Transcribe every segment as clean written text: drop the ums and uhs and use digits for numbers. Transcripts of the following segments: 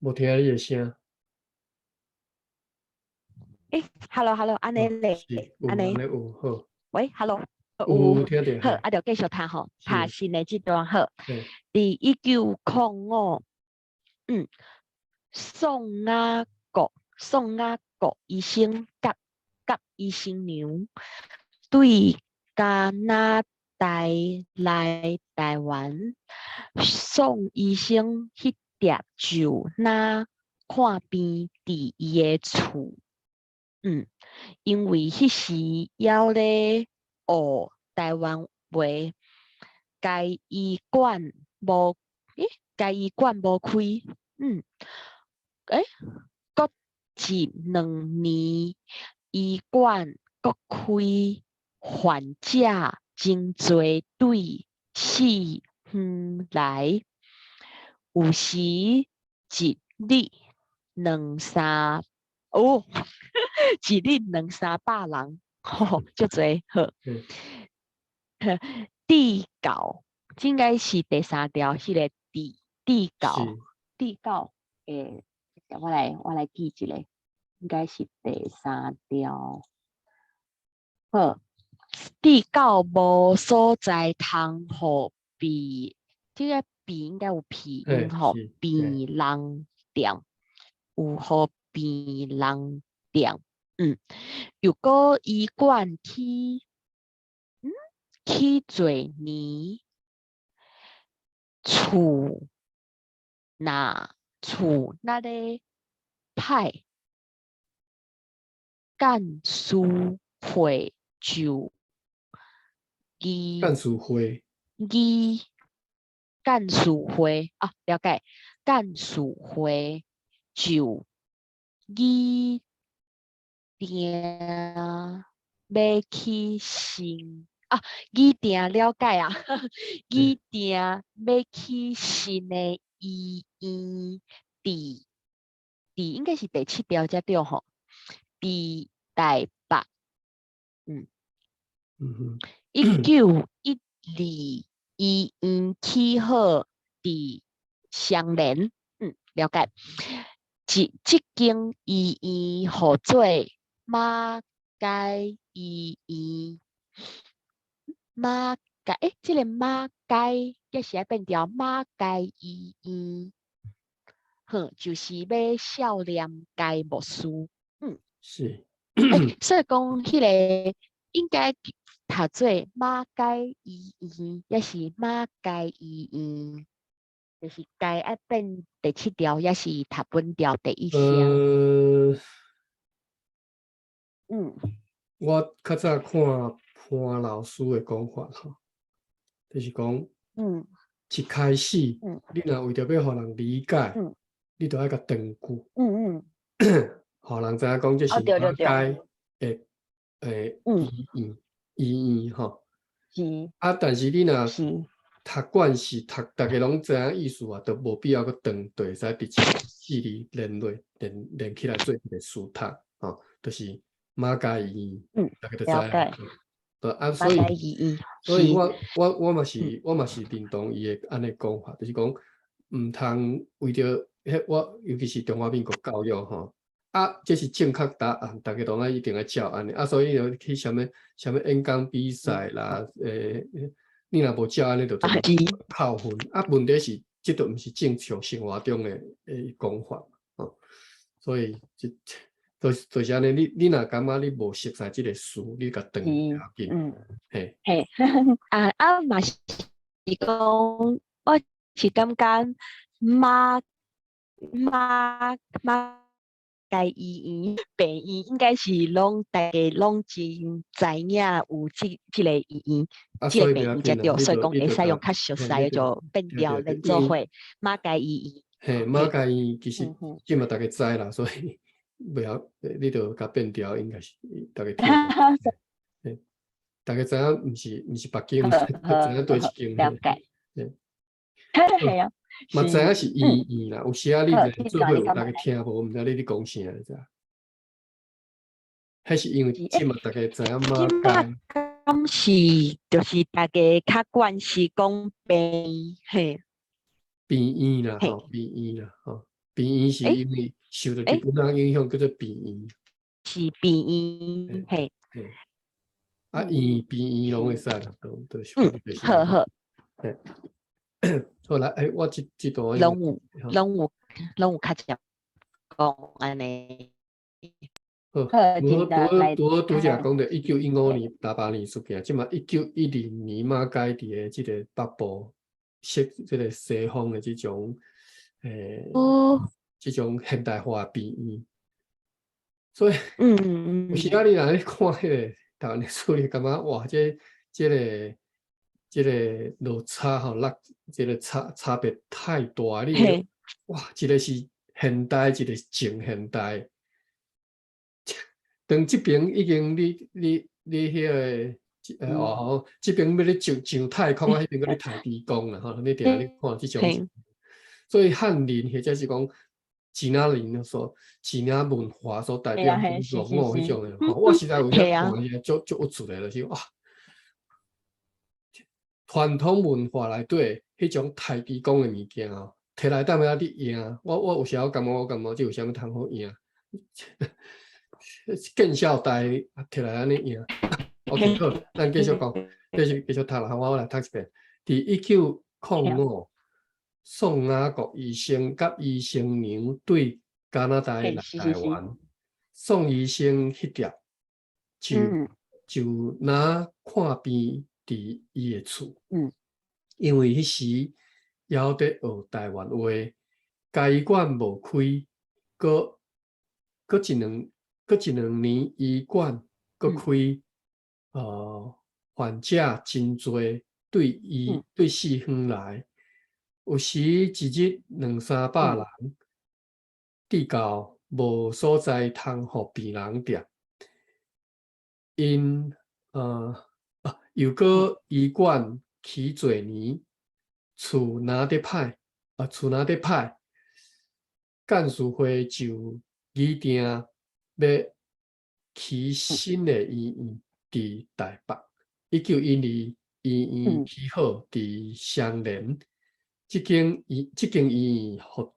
無聽你的聲。欸，hello，hello，按呢咧，按呢，有好。喂，hello，有聽著。好，啊，就繼續讀吼，讀新的這段好。佇1905，宋亞國，宋亞國醫生佮佮醫生娘對加拿大來台灣，宋醫生彼粒就若看病佇伊的厝。因為彼時猶咧學台灣話，該醫館無，欸，該醫館無開，欸，閣一兩年，醫館閣開，患者真濟對四方來，有時一日兩三，哦，一日兩三百人，吼，足濟，好。至到，這應該是第三條，彼个至至到至到，欸，我來記一下，應該是第三條。好，至到無所在通予病，這个病應該有鼻音吼，病人店有予病人店，又閣醫館起，起濟年，厝若厝若咧歹，幹事會就幹事會，議幹事會啊，了解，幹事會就擬定欲起新啊，擬定了解啊，擬定欲起新的醫院，佇佇應該是第七條才對吼，佇台北，1912醫院起好佇雙連，了解。這這間醫院號做馬偕醫院，馬偕，欸，這個馬偕抑是愛變調馬偕醫院，哼，就是欲數念該牧師，欸，所以講彼个應該讀做馬偕醫院，抑是馬偕醫院，就是該愛變第七調，抑是讀本調第一聲。我較早看潘老師的講法吼，就是講，一開始，你若為著欲予人理解，你著愛共斷句，予人知影講這是馬偕的醫院醫院吼。啊，但是你若讀慣是讀，逐家攏知影意思啊，就無必要閣斷，就會使直接四字連落連連起來做一个詞讀，吼，就是馬偕醫院，逐家就知影。對啊，所以所以我嘛是我嘛是認同伊的按呢講法，就是講毋通為著彼我，尤其是中華民國教育吼，啊，這是正確答案，逐家攏愛一定愛照按呢，啊，所以就去啥物啥物演講比賽啦，你若無照按呢，就扣分。啊，問題是，這都毋是正常生活中的講法，吼，所以這就是按呢，你若感覺你無熟悉這个詞，你共斷較緊，嘿。嘿，啊啊嘛是講，我是感覺馬馬馬偕醫院病院應該是攏逐家攏真知影有這這个醫院，這个病院才對，所以講會使用較熟悉的就變調連做伙馬偕醫院。嘿，馬偕醫院其實這嘛逐家知啦，所以袂曉你著共變調，應該是逐家聽。嘿，逐家知影毋是北京，知影佗一間。了解。嘿啊。嘛知影是醫院啦，有時啊你做伙有逐家聽無，毋知你咧講啥，你知影？彼是因為這嘛逐家知影馬偕。敢是就是逐家較慣是講病，嘿。病院啦，吼，病院啦，吼。病院是因為受著日本人影響，叫做病院。是病院，嘿。啊，院病院攏會使啦，都是。嗯，好好。好啦，欸，我這段攏有較濟講按呢。好，拄拄拄才講著1915年大百年事件，這馬1910年馬偕佇个這个北部設這个西方的這種這種現代化病院，所以，有時仔你若咧看彼个台灣歷史，你感覺哇，這個落差吼，落這个差別太大，你哇，一个是現代，一个是前現代。當這邊已經你彼个哦，這邊欲咧上太空啊，彼邊閣咧刣豬公啦吼，你定定咧看這種，所以漢人或者是講支那人所支那文化所代表落伍彼種的，吼，我實在有遐看起來足足鬱卒的，就是哇，傳統文化內底彼種刣豬公的物件哦，提來踮遐咧贏，我有時候感覺這有啥物通好贏？見笑台提來按呢贏。OK，好，咱繼續講，繼續讀啦，我來讀一遍。佇1905，宋雅國醫生佮醫生娘對加拿大來台灣，宋醫生彼碟就若看病佇伊的厝，因為彼時猶佇學台灣話，共醫館無開，閣一兩年醫館閣開，患者真濟，對醫對四方來，有時一日兩三百人，至到無所在通予病人踮，𪜶又閣醫館起濟年，厝若咧歹，幹事會就擬定欲起新的醫院佇台北。1912醫院起好佇雙連，這間醫院號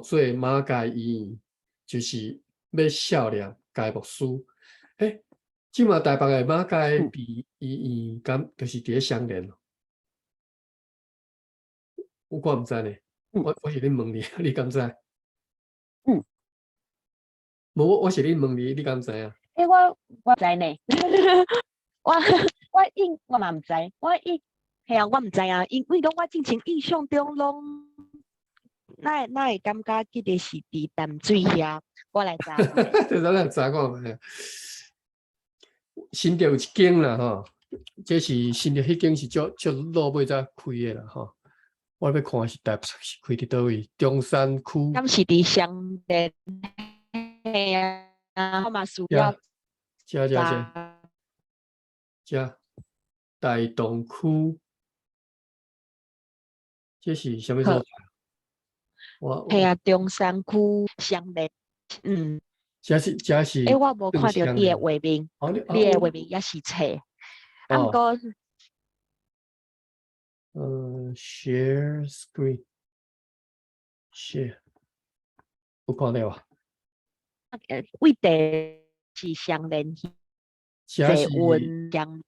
做馬偕醫院，就是欲孝念該牧師。欸，這馬台北的馬偕醫院，敢就是佇咧雙連？我毋知呢，我是咧問你，你敢知？嗯。無，我是咧問你，你敢知影？欸，我知呢。我嘛毋知，我伊嘿啊，我毋知啊，因為講我之前印象中攏，哪會感覺記得是佇淡水遐，我來查。這咱來查看覓。新竹有一間啦吼，這是新竹彼間是足足老尾才開的啦吼。我欲看是台北是開佇佗位？中山區。敢是佇雙連？嘿啊，我嘛需要。遮遮遮。遮大同區，這是啥物所在？我嘿啊，中山區雙連，嗯。這是。欸，我無看著你的畫面，你的畫面猶是冊。啊，毋過。Share screen，share，有看著無？位地是雙連。捷運雙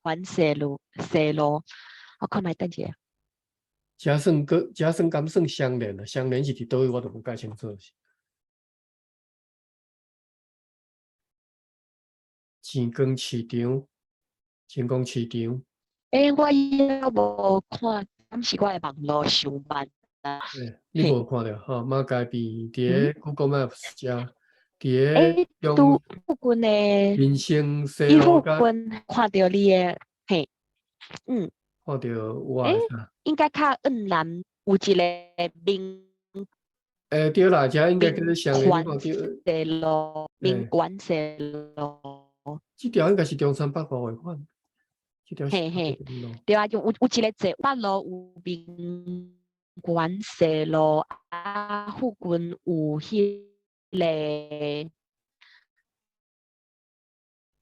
環西路，我看覓等一下。這算敢算雙連啊？雙連是佇佗位，我都無介清楚。晴光市場，晴光市場。欸，我猶無看，敢是我的網路傷慢啊？欸，你無看著吼？馬偕病院佇咧 Google Maps 遮，佇咧中附近的民生西路。附近看著你的，嘿，嗯。看著我的啥？應該較往南有一個民。欸，對啦，遮應該叫做雙連，西路，民權西路。這條應該是中山北路的款。嘿嘿，對啊，有一個坐北路有民權西路啊，附近有彼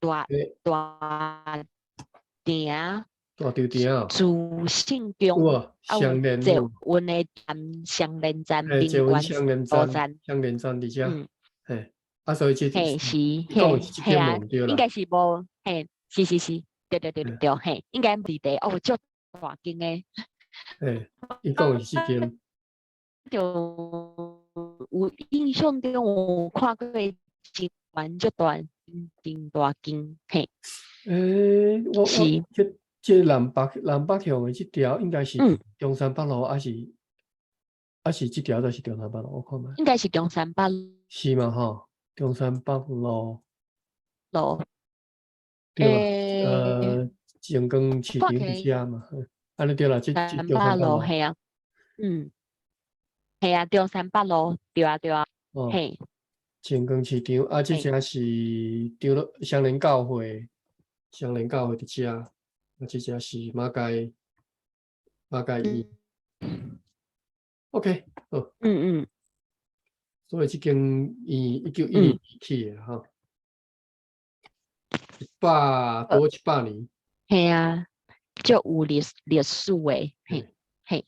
個大大埕。大稻埕啊？自信中有啊，啊有双连捷运的站，双连站，嘿，捷运民权双连站，站，双连站伫遮，嘿，啊，所以这嘿是，你讲的是这嘿啊间无毋对啦。应该是无，嘿，是是是，對對對對對，嘿，應該毋是佇哦，足大間的。嘿，伊講的是這間。就有印象中有看過真懸足大，真大間，嘿。欸，我這這南北向的這條應該是中山北路，還是還是這條就是中山北路？我看覓。應該是中山北路。是嗎？吼，中山北路。路。對啊，晴光市場佇遮嘛，按呢對啦，這這中山北路。嘿啊，嗯，嘿啊，中山北路，對啊對啊，嘿。晴光市場啊，這隻是長樂雙連教會，雙連教會佇遮，啊，這隻是馬偕馬偕醫。OK，好。所以這間醫院1912年起的吼，一百多100年。嘿啊，足有歷史的，嘿，嘿。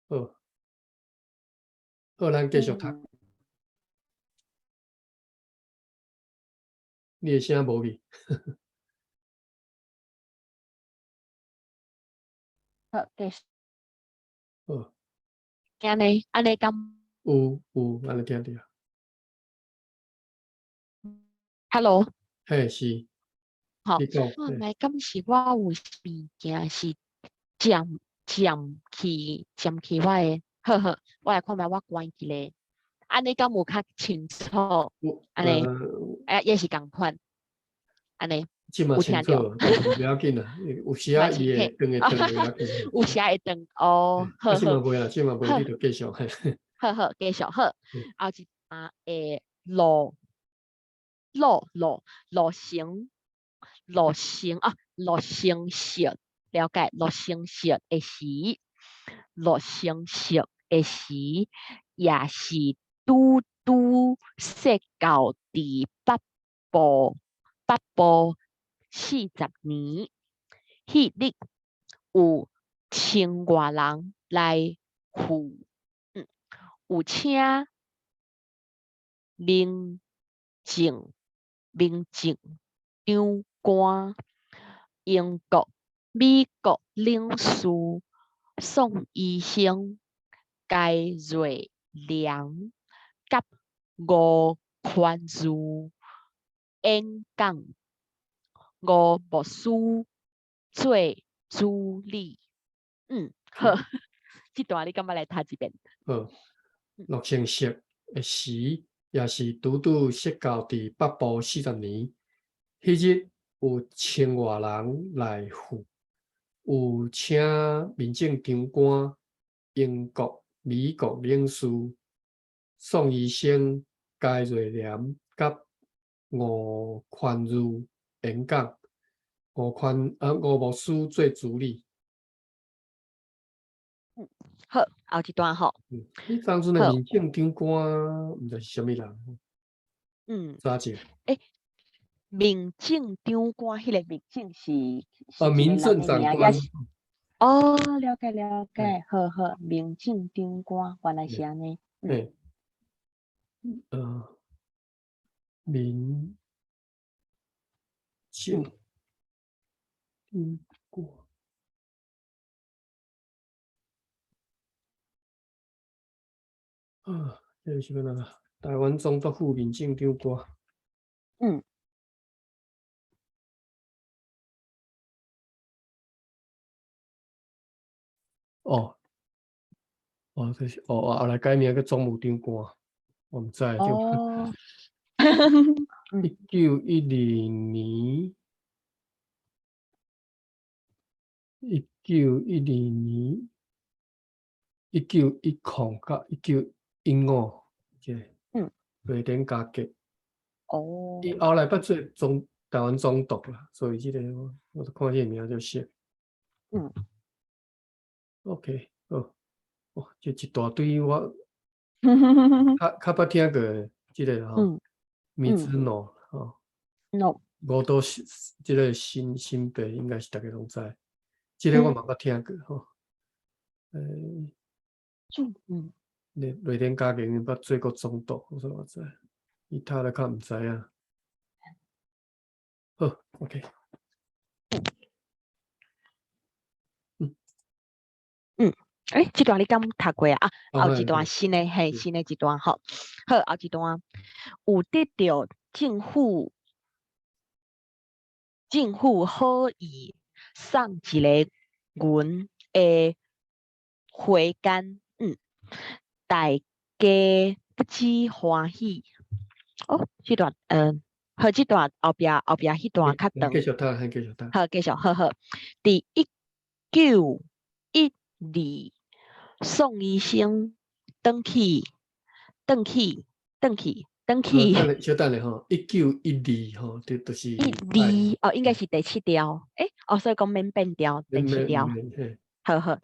好，好，咱繼續讀。你的聲無去。好，繼續。好。按呢，按呢敢？有有，按呢聽著。 Hello。嘿，是。好，你講。我來敢是我有物件是佔佔去佔去我的，好好，我來看覓我關起來。按呢敢有較清楚？按呢，哎，也是仝款。按呢，這嘛清楚，但是袂要緊啦。有時仔伊會斷會斷袂要緊。有時會斷哦，好好。這嘛袂啦，這嘛袂，你就繼續。好好，繼續好。後一啊，會路路路路成路成啊，落成色，了解落成色的時，落成色的時，也是拄拄設教佇北部40年，彼日有千外人來赴，有請民政長官、英國、美國領事、宋醫生、解瑞良佮吳寬裕演講，吳牧師做主禮。好，這段你敢欲來讀一遍？好，落成式的時，也是拄拄設教佇北部40年，彼日有千外人來赴，有請民政長官、英國、美國領事、宋醫生、解瑞廉佮吳寬裕演講，吳牧師做主禮。好，後一段吼。彼當陣的民政長官，毋知是啥物人。早者。欸，民政長官，彼个民政是？啊，民政長官。哦，了解了解，好好，民政長官原來是按呢。對。民政長官。啊，這個是欲按怎？臺灣總督府民政長官。哦，哦，這是哦，後來改名叫總務長官，我毋知。哦。1912年，1912年，1910佮1915，這瑞典加格。伊後來捌做臺灣總督啦，所以這個我就看這個名就熟。OK，好，哦，這一大堆我較較捌聽過這個吼，米茲諾吼，諾，五都這個新新北應該是逐家攏知。這个我嘛捌聽過吼。雷天嘉應捌做過總督，所以我知。其他的較毋知影。好，OK。這段你敢讀過啊？啊，後一段新的，嘿，新的一段吼。好，後一段有得著政府好意送一个銀的花矸，大家不止歡喜。哦，這段，好，這段後壁彼段較長。繼續讀，繼續讀。好，繼續，好好。佇1912，宋醫生轉去，轉去，轉去，轉去。小等下吼，1912吼，就是。一二哦，應該是第七條。哦，所以講免變調，第七條。好好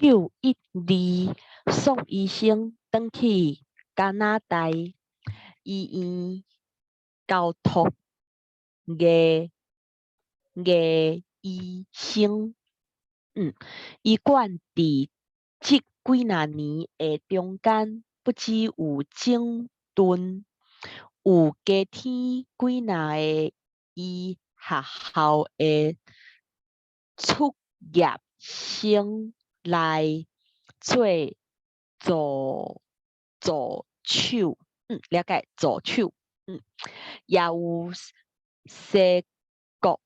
，1912，宋醫生轉去加拿大醫院交託牙醫生。醫館佇這幾若年的中間，不只有整頓，有加添幾若个醫學校的卒業生來做助手，了解助手，也有西國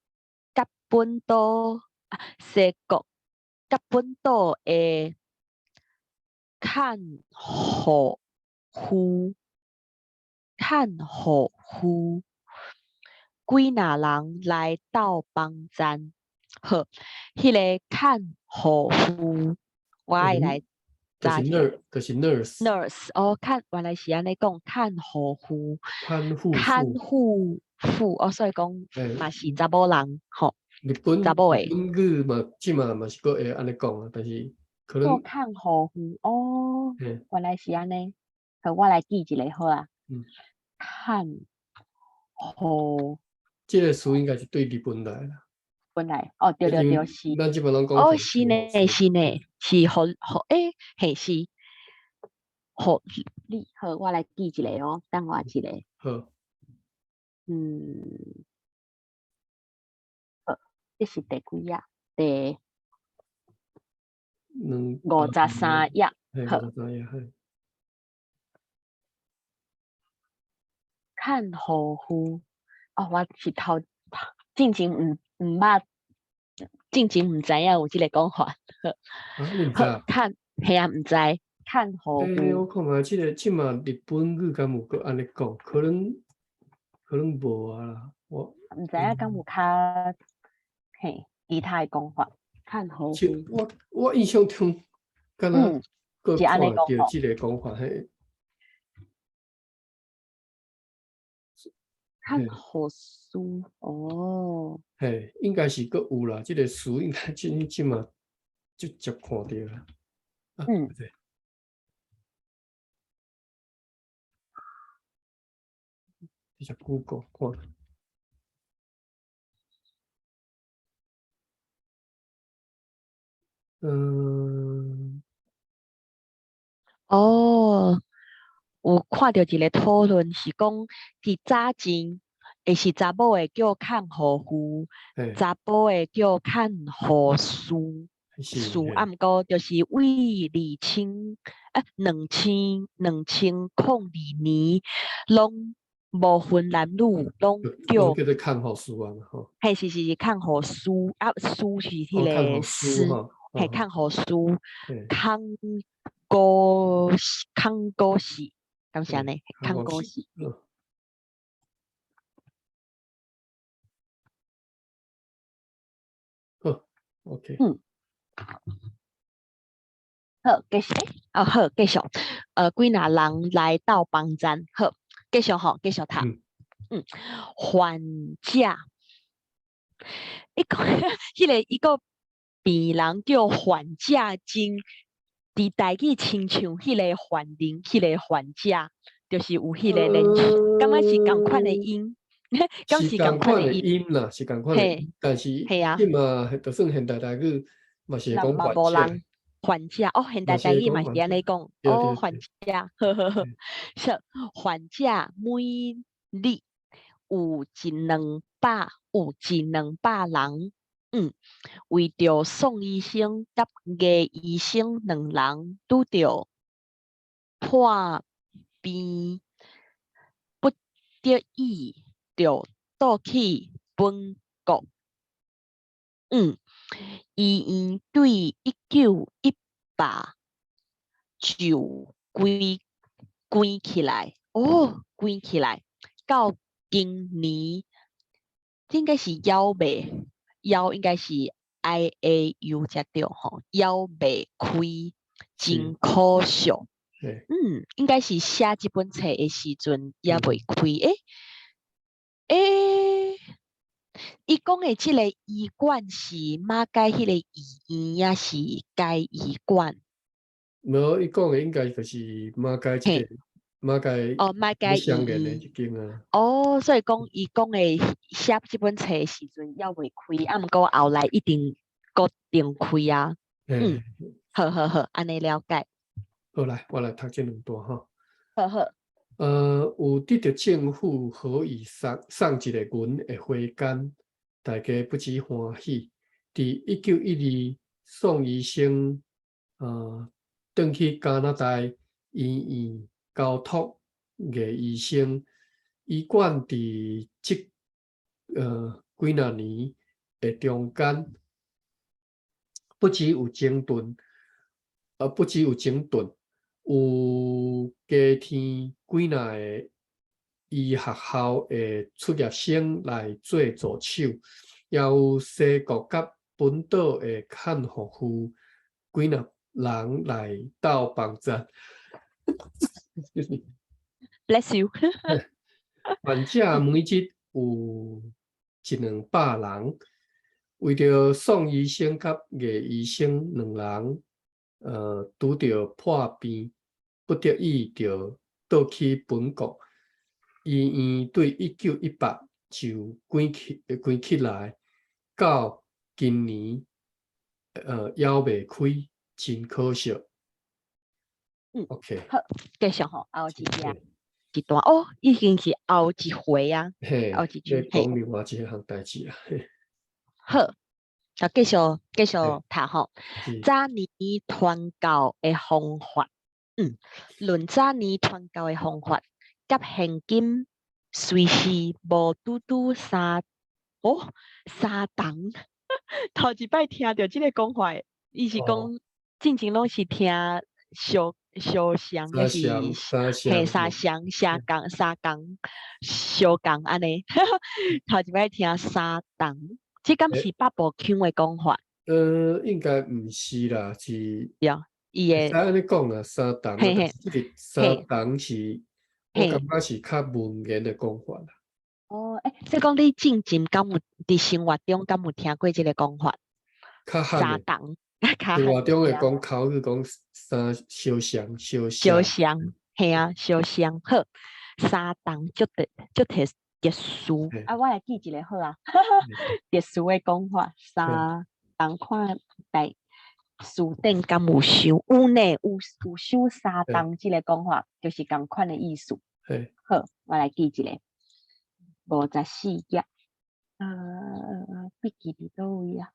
甲本島，西國甲本島的看護婦，看護婦幾若人來鬥幫贊。好，彼个看護婦，我愛來查一下。就是 nurse。 nurse 哦，看原來是按呢講，看護婦。看護看護婦哦，所以講嘛是查某人吼。日本查某的。日本語嘛，這馬嘛是閣會按呢講啊，但是可能。做看護婦哦，原來是按呢。好，我來記一下好啊。看護。這个詞應該是對日本來啦。本來哦，對對對，是。咱這擺攏講。哦，是呢，是呢，是護嘿是護理好，我來記一下哦，等我一下。好。好，這是第幾頁？第53頁。好。 53頁，嘿。看護婦，哦，我是頭進前毋捌，進前毋知影有這个講法。啊，你毋知？看，嘿啊，毋知。看護婦。我看覓這个這馬日本語敢有閣按呢講，可能無啊啦。我毋知影敢有較嘿其他的講法。看護婦。我印象中，敢若閣看著這个講法嘿。看護師哦，嘿，應該是閣有啦，這个詞應該這馬直接看著啦。對。直接 Google 看。哦，有看著一个討論是講，佇早前會是查某的叫看護婦，查甫的叫看護師。師啊，毋過就是為2002年，攏無分男女，攏叫叫做看護師啊吼。嘿，是是是，看護師啊，師是彼个師，嘿，看護師，看護看護士，敢是按呢？看護士。好，OK。好，繼續。哦，好，繼續。幾若人來鬥幫贊，好，繼續吼，繼續讀。患者，伊講彼个一個病人叫患者症，佇台語親像彼个患人，彼个患者，就是有彼个連，感覺是仝款的音。敢是是仝仝款的款的音？音啦，是仝款的音，但是這馬就算現代台語嘛是會人講患者。嘛無人患者哦，現代台語嘛是按呢講哦，患者，好好好，說患者每日有一兩百，有一兩百人，為著宋醫生佮魏醫生兩人拄著破病，不得已著倒去本國。醫院對1918就關關起來，哦，關起來，到今年應該是猶未，猶應該是 IAU 才對吼，猶未開，真可惜。應該是寫這本冊的時陣猶未開。伊講的這個醫館是馬偕彼個醫院，抑是該醫館？無，伊講的應該就是馬偕這個馬偕哦，馬偕相連的一間啊。哦，所以講伊講的寫這本冊的時陣猶未開，啊，毋過後來一定閣重開啊。好好好，按呢了解。好來，我來讀這兩段吼。好好。有得著政府好意送送一个銀的花矸，大家不止歡喜。佇1912，宋醫生轉去加拿大醫院交託魏醫生，醫館佇這幾若年的中間，不只有整頓，有加添幾若个醫學校的畢業生來做助手，也有西國佮本島的看護婦幾若人來鬥幫贊。Excuse me. Bless you. 患者每日有一兩百人，為著宋醫生佮魏醫生兩人，拄著破病，不得已著倒去本國。醫院對1918就關起來，到今年，猶未開，真可惜。OK。好，繼續吼，後一頁一段哦，已經是後一回啊，後一句。咧講另外一項代誌啊。好，啊，繼續繼續讀吼。早年傳教的方法，論早年傳教的方法，佮現今隨時無拄拄相哦相同。頭一擺聽著這个講法，伊是講進前攏是聽相相像，抑是嘿相像相仝相仝相仝按呢。頭一擺聽相同，這敢是北部腔的講法？應該毋是啦，是。對，伊的。會使按呢講啦，相同，但是這個相同是，我感覺是較文言的講法啦。哦，所以講你進前敢有佇生活中敢有聽過這个講法？較罕相同。生活中會講口語講三相像相相像，嘿啊，相像好，相同足特足特特殊啊！我來記一个好啊，特殊的講法，相同看台辭典敢有收？有呢，有收相同這个講法，就是仝款的意思。好，我來記一个，54頁，筆記佇佗位啊？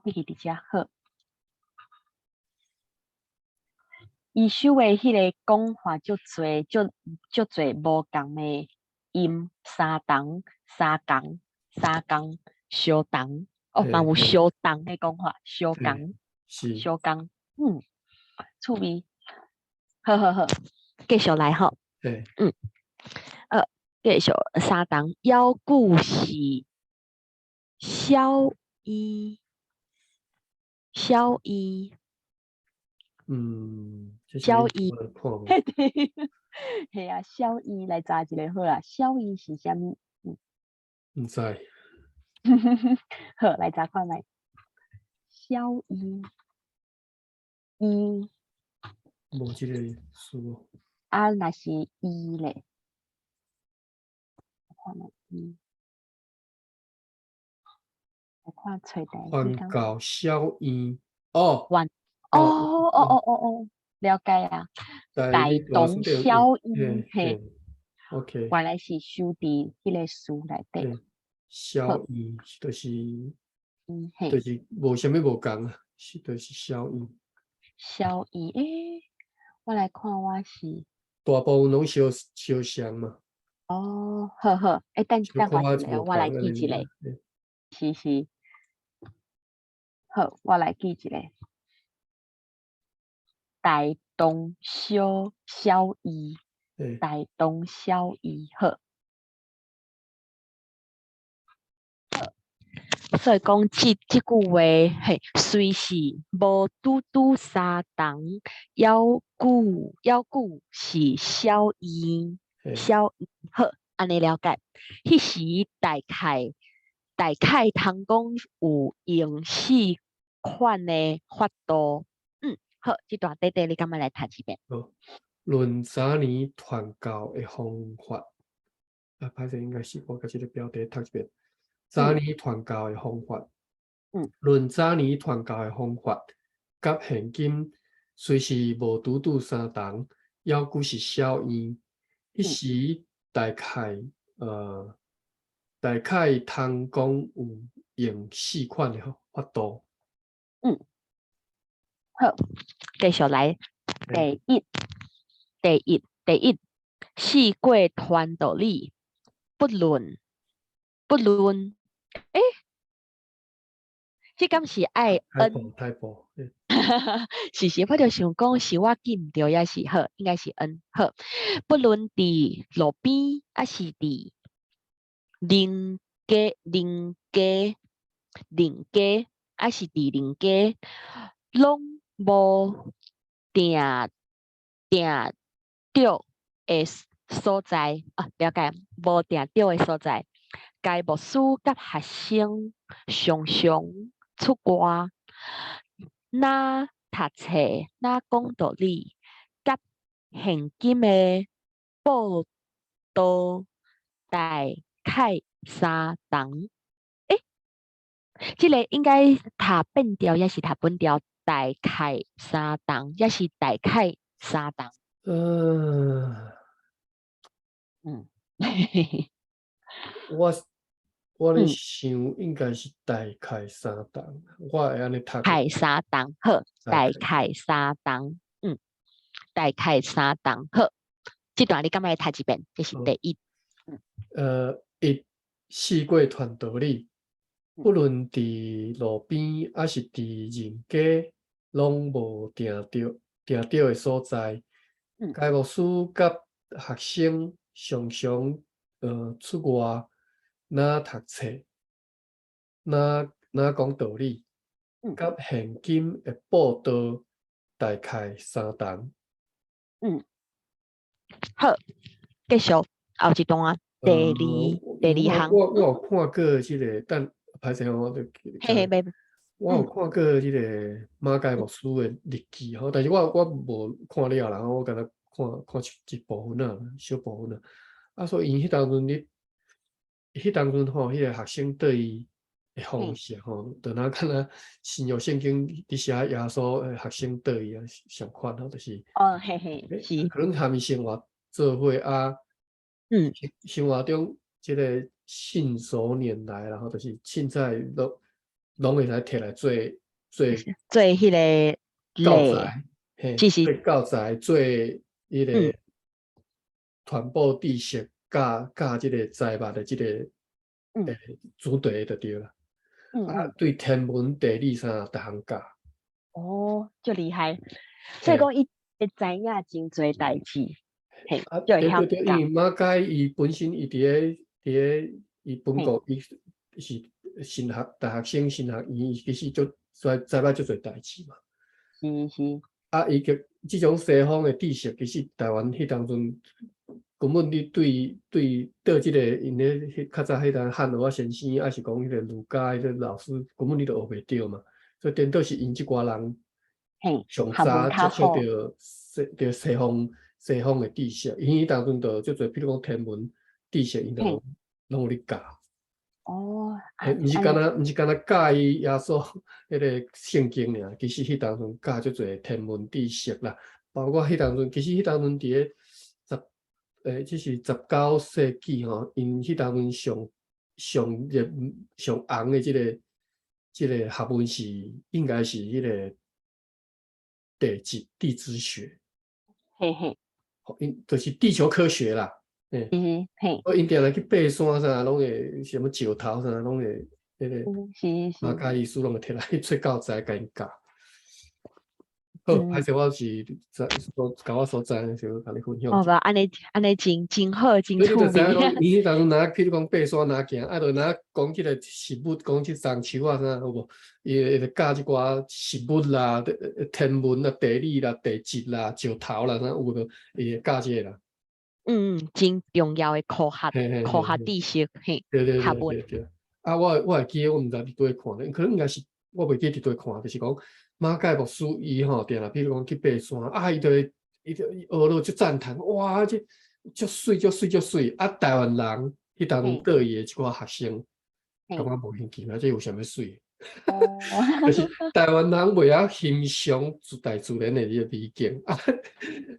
筆記佇遮好。伊收的彼个講法足濟，足足濟無仝的音，相同、相仝、相仝、相同，哦，嘛有相同的講法，相仝、相仝，趣味，好好好，繼續來吼，繼續相同，猶久是小醫，小醫。小醫，嘿啊，小醫來查一个好啦。小醫是啥物？毋知。好，來查看覓。小醫，醫。無這个詞。啊，若是醫咧。看覓來看揣台傳教小院哦，哦哦哦哦哦，了解啊，大同小異，嘿，OK，原來是收佇彼个書內底。小異就是，就是無啥物無仝啊，是就是小異。小異，欸，我來看我是大部分攏相相像嘛。哦，好好，欸，等等我一下，我來記一下。是是，好，我來記一下。大同小小異，大同小異，好。好，所以講這這句話，嘿，雖是無拄拄相同，猶閣猶閣是小異，小異，好，按呢了解。彼時大概大概通講有用四款的法度。好，這段短短你敢欲來讀一遍？好，論早年傳教的方法，啊，歹勢應該是我共這个標題讀一遍。早年傳教的方法，論早年傳教的方法，佮現今雖是無拄拄相同，猶閣是小異。彼時大概大概通講有用四款的法度。好，繼續來。第一，第一，第一，四過傳道理，不論不論，欸，這敢是愛 N？是是，我就想講是我記毋著，抑是好，應該是 N 好。不論佇路邊，抑是佇人家、人家、人家，抑是佇人家，攏無定定著的所在啊，了解，無定著的所在。該牧師佮學生常常出外，若讀冊，若講道理，佮現今的報道大概相同。欸，這个應該讀變調，抑是讀本調？大概相同，抑是大概相同？我咧想應該是大概相同，我會按呢讀。概相同，好，大概相同，大概相同，好。這段你敢欲讀一遍？這是第一。一四過傳道理，不論佇路邊，抑是佇人家，攏無定著定著的所在。該牧師佮學生常常出外，若讀冊，若若講道理，佮現今的報道大概相同。好，繼續後一段，第二第二項。我有看過這个，等歹勢我就嘿嘿，袂。我有看過這个馬偕牧師的日記吼，但是我我無看了啦，我敢若看看一一部分啊，小部分啊。啊，所以𪜶彼當陣咧，彼當陣吼，彼个學生對伊的方式吼，就若敢若新約聖經佇寫耶穌學生對伊啊相款吼，就是哦，嘿嘿，是可能含伊生活做伙啊，生活中這个信手拈來，然後就是凊彩攏攏會使摕來做做做彼个教材，嘿，做教材做彼个傳播知識，教教這个財物的這个主題就對啦。啊，對天文地理啥逐項教。哦，足厲害！所以講伊會知影真濟代誌，嘿，啊，對對對，因為馬偕伊本身伊佇咧佇咧伊本國伊是神學大學生神學院，伊其實足知知捌足濟代誌嘛。是是。啊，伊個這種西方的知識，其實台灣彼當陣根本你對對對這個𪜶咧彼較早彼當漢和仔先生，抑是講彼个儒家彼个老師，根本你都學袂著嘛。所以顛倒是𪜶這寡人上早接觸著西著西方西方的知識，𪜶彼當陣就足濟，比如講天文知識，𪜶就攏有咧教。哦，毋是按呢干焦，毋是干焦教伊耶穌彼个聖經爾，其實彼當陣教足濟天文知識啦，包括彼當陣，其實彼當陣佇咧十，這是19世紀吼，𪜶彼當陣上上熱上紅的這個學問是應該是彼個地質地質學。𪜶就是地球科學啦，嘿。所以𪜶定定去爬山啥，攏會啥物石頭啥，攏會彼個馬偕醫師攏會提來出教材共𪜶教。好，歹勢我是在所共我所在就共你分享。哦，無，按呢按呢真真好，真所以你趣就知影講，味。𪜶彼當陣若譬如講爬山若行，啊，就若講這個植物，講這樟樹啊啥，有無？伊會會教這寡植物啦、天文啦、地理啦、地質啦、石頭啦，啥有無？伊會教這個啦。嗯，真重要的科學科學知識，嘿，學問。對對。啊，我會記得，我毋知佇佗佗看咧，可能應該是我袂記佇佗佗看，就是講馬偕牧師伊吼，定定譬如講去爬山，啊，伊就學了足讚嘆，哇，這足媠足媠足媠！啊，台灣人彼當陣對伊的一寡學生，感覺無興趣，啊，這有啥物媠？就是台灣人袂曉欣賞大自然的這個美景，啊，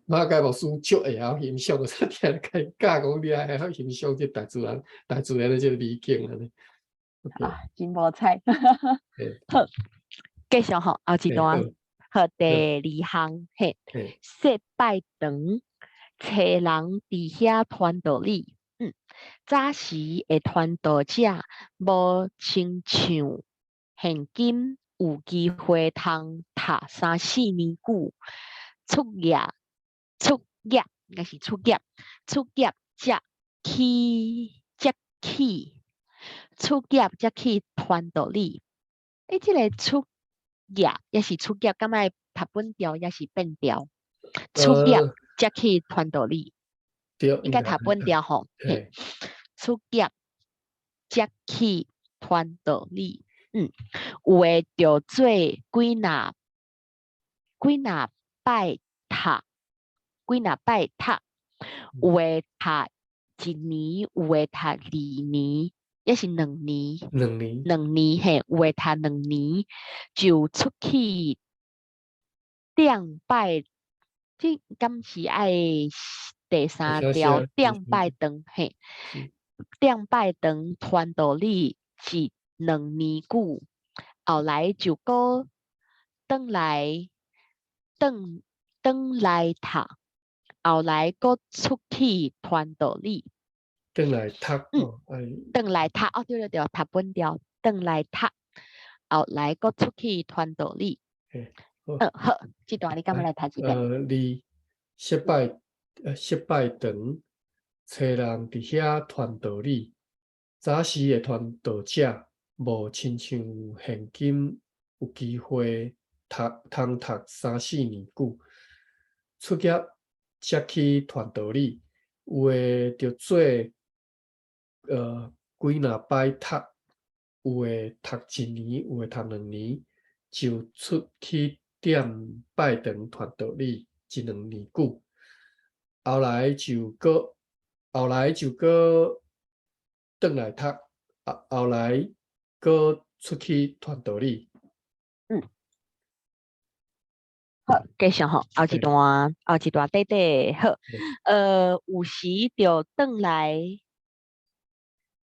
馬偕牧師足會曉欣賞，所以定共伊教講你愛會曉欣賞這大自然、大自然的這個美景按呢。啊，真無彩。好，繼續吼，後一段。好，第二項，嘿，雪拜堂，揣人佇遐傳道理。早時的傳道者無親像現今有機會通讀三四年久，出業出業應該是出業出業才去才去出業才去傳道理。欸，這个出業抑是出業，敢愛讀本調抑是變調？出業才去傳道理。對，應該讀本調吼。嘿，出業才去傳道理。有的著做幾若幾若擺讀，幾若擺讀，有的讀一年，有的讀二年，抑是兩年。兩年。兩年嘿，有的讀兩年就出去頂拜，這敢是愛第三調頂拜堂嘿，頂拜堂傳道理是兩年久，後來就閣轉來轉轉來讀，後來閣出去傳道理。轉來讀，轉來讀，哦對對對，讀本調，轉來讀，後來閣出去傳道理。好，這段你敢欲來讀一遍？二雪拜堂，揣人佇遐傳道理。早時的傳道者無親像現今有機會讀通讀三四年久，出業才去傳道理。有的著做幾若擺讀，有的讀一年，有的讀兩年，就出去點拜堂傳道理一兩年久。後來就閣轉來讀，後來閣出去傳道理。好，繼續吼，後一段，後一段短短好。有時就轉來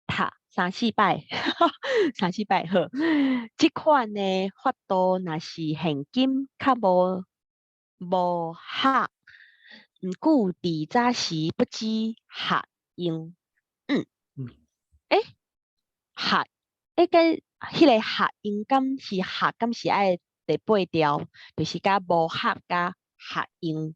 讀三四擺，三四擺好。這款的法度，若是現今較無無合，毋過佇早時不知合用。欸，合，欸，個彼个合用敢是合，敢是愛第八調，就是佮無合佮合用，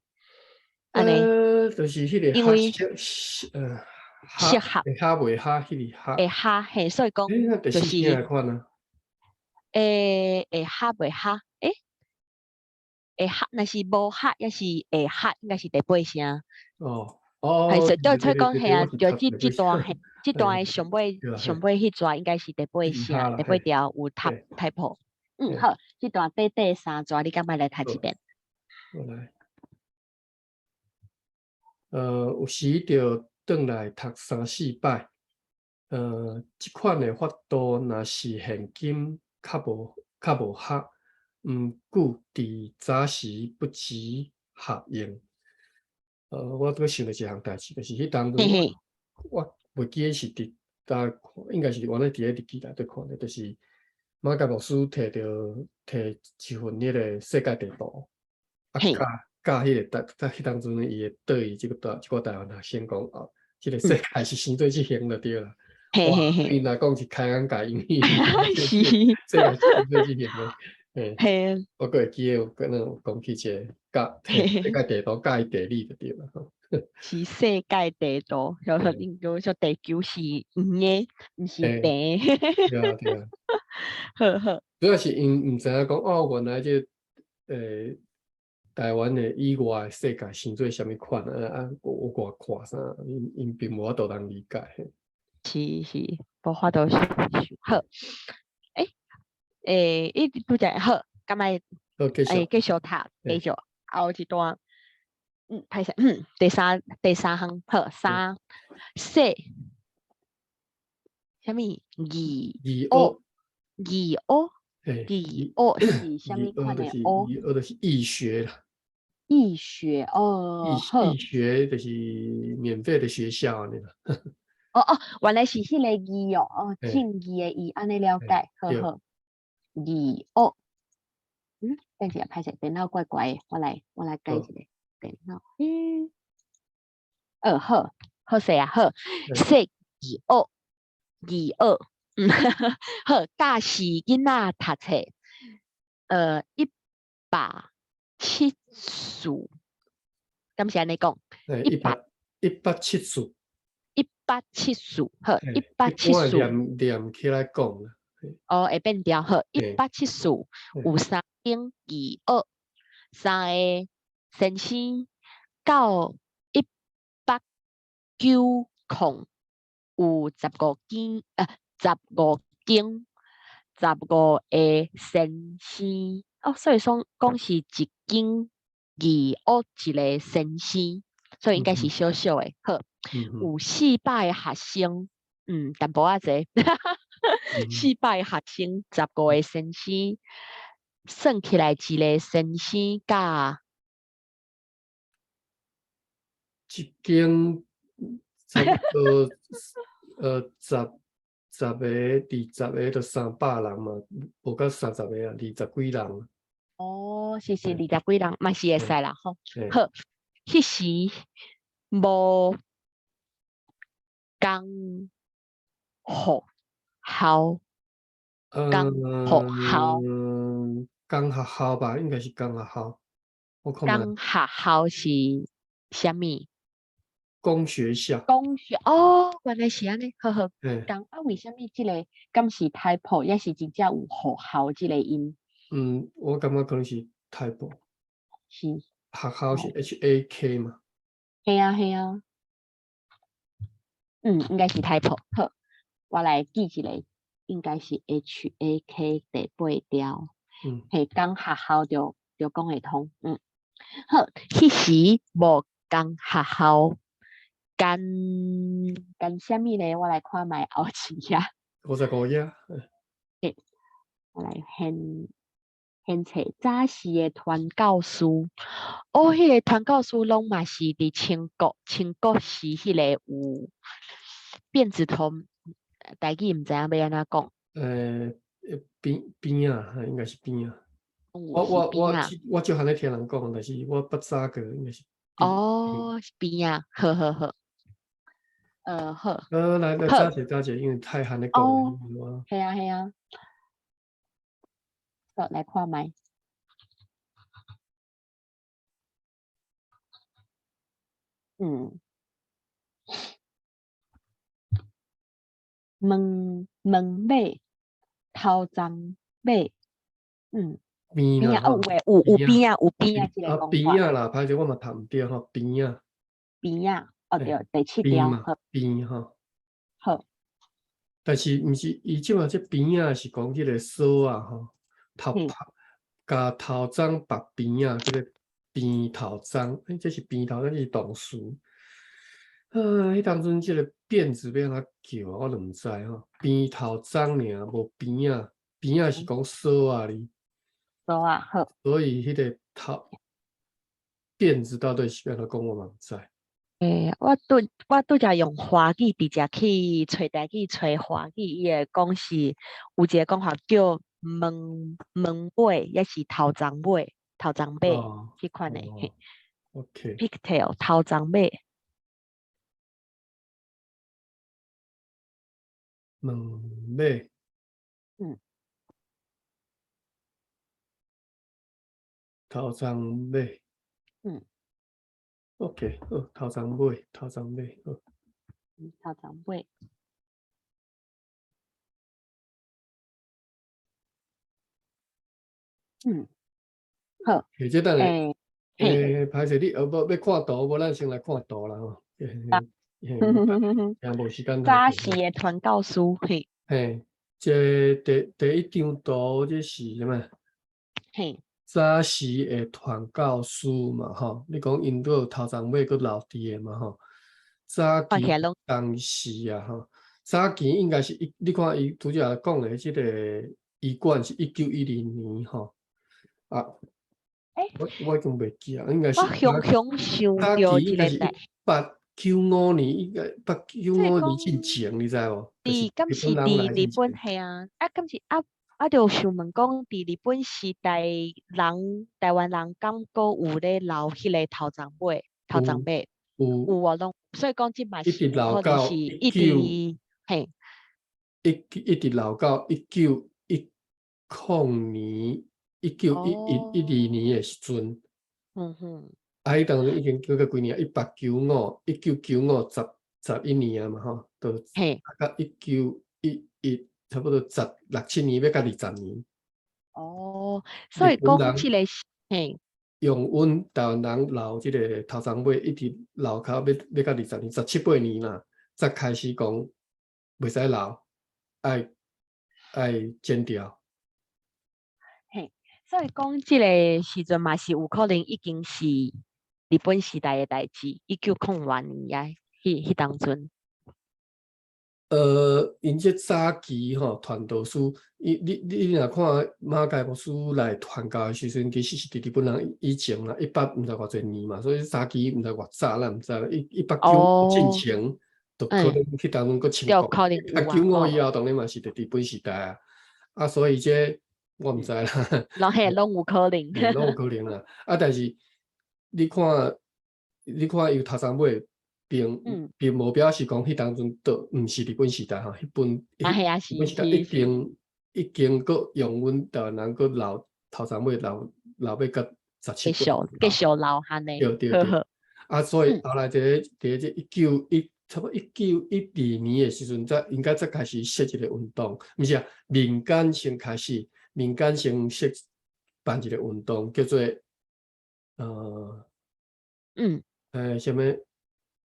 按呢。就是彼个因為適合會合袂合，彼個合。會合嘿，所以講就是。款啊？會會合袂合？欸？會合，若是無合，抑是會合，應該是第八聲。哦。係，所以講嘿啊，就這這段嘿，這段的上尾上尾彼段應該是第八聲，第八調有讀 typo。好，這段短短三段，你敢欲來讀一遍？我來。有時就轉來讀三四擺，這款的法度若是現今較無合，毋過佇早時不知合用。我閣想著一項代誌，就是彼當陣我袂記得是佇佗看，應該是原來佇咧日記內底看的，就是馬偕牧師摕著一份彼個世界地圖，啊教教彼個台，彼當陣伊會對伊這個台灣學生講，哦，這個世界是生做這形就對啦。對𪜶來講是開眼界，因為世界是生做這形的。我閣會記得有敢若有講起一個教世界地圖教伊地理就對啦。是世界地圖，就是說地球是圓的，毋是平的。對啊對啊。好好。主要是𪜶毋知影講，哦，原來這個台灣的以外的世界生做啥物款啊？啊，有偌闊啥？𪜶並無法度通理解。是是，無法度想。好，欸，伊拄則好，敢愛好繼續，繼續讀，繼續，後一段，歹勢，第三項，好，三說，啥物？義義學，義學，義學是啥物款的學？義學就是義學啦。義學哦，義學就是免費的學校按呢啦。哦哦，原來是彼個義哦，哦，正義的義，按呢了解，好好。義學，等一下，歹勢，電腦怪怪的，我來改一下電腦。好，好勢啊，好，說義學，義學，好，教示囡仔讀冊，174，敢是按呢講？174。174，好，174。念念起來講啦。哦，會變調，好，174有三間義學，三个先生到1890有15間，15間，15個先生，哦，所以說講是一間義學一个先生，所以應該是小小的，好，有400個學生，淡薄仔濟，400個學生，15個先生，算起來一个先生佮一間差不多，十個、20個就300人嘛，無到30個啊，20幾人。哦，是是，20幾人嘛是會使啦，吼。好，彼時無共學校，共學校，共學校吧，應該是共學校。我看共學校是啥物？公學校。公學哦，原來是按呢，好好。共啊，為啥物這个敢是 typo，抑是真正有學校這个音？我感覺可能是 typo。是。學校是 HAK 嘛？嘿啊嘿啊。應該是 typo。好，我來記一下，應該是 HAK 第八條。嘿，共學校就講會通。好，彼時無共學校。干啥物咧？我來看覓後一頁。 55頁。嘿，我來現冊早時的傳教士，哦，彼個傳教士攏嘛是佇清國，清國是彼個有辮子頭，台語毋知影欲按怎講。邊邊仔，應該是邊仔。我少漢咧聽人講，但是我捌查過，應該是。哦，是邊仔，好好好。好。來來，早者早者，因為太漢咧講。哦，係啊係啊。好，來看覓。門門尾頭鬃尾，邊仔，哦，有邊仔，有邊仔這个講法。邊仔啦，歹勢我嘛讀毋對吼，邊仔。邊仔，哦對，第七條。邊吼。好。但是毋是伊這馬這邊仔是講這个索仔吼，頭共頭鬃縛邊仔，這个邊頭鬃，這是邊頭鬃，這是動詞。啊，彼當陣這个辮子欲按怎叫，我都毋知吼。邊頭鬃爾，無邊仔，邊仔是講索仔哩。索仔好。所以彼个頭辮子到底是欲按怎講，我嘛毋知。欸，我拄才用華語直接去揣台語揣華語，伊會講是有一个講法叫毛毛尾，抑是頭鬃尾、頭鬃尾彼款的。哦，OK。 Pigtail 頭鬃尾。毛尾。頭鬃尾。OK，好，頭鬃尾，頭鬃尾，好。頭鬃尾。好。欸，這等下，欸，歹勢你，無欲看圖，無咱先來看圖啦吼。嘿，也無時間。早時的傳教士，嘿。嘿，這第一張圖，這是啥物？嘿。早時的傳教士嘛，吼，你講𪜶閣有頭鬃尾閣留佇的嘛，吼。早期當時啊，吼，早期應該是一，你看伊拄才講的這個醫館是1910年，吼。啊，我已經袂記啊，應該是。我雄雄想著一個代。1895年，應該1895年進前，你知無？佇敢是佇日本嘿啊，啊，敢是啊？啊，就想問講，佇日本時代，人台灣人敢閣有咧留彼个頭鬃尾、頭鬃尾？有有哦，攏，所以講這嘛是一直留可能是一直嘿，一直留到1910年、1911、12年的時陣。啊，彼當陣已經叫過幾年啊？1895、1995十11年啊嘛吼，就啊到1911。差不多十六七年，欲到20年。哦，所以講這个是嘿，用阮台灣人留這个頭鬃尾，一直留到欲到20年，十七八年啦，才開始講袂使留，愛剪掉。嘿，所以講這个時陣嘛是有可能已經是日本時代的代誌，1900年啊，彼當陣。𪜶這早期吼傳道士，伊你若看馬偕牧師來傳教的時陣，其實是佇日本人以前啦，一百毋知偌濟年嘛，所以早期毋知偌早，咱毋知。一八九進前，就可能彼當陣閣清國，啊95以後當然嘛是佇日本時代啊，啊所以這我毋知啦。攏嘿，攏有可能。攏有可能啦。啊，但是你看，你看伊頭鬃尾。並無表示講彼當陣都毋是日本時代吼，彼本日本時代已經閣用阮台灣人閣留頭鬃尾留欲到十七繼續繼續留按呢。對對對。啊，所以後來佇這差不多1912年的時陣，才應該才開始設一個運動，毋是啊，民間先開始，民間先設辦一個運動，叫做啥物？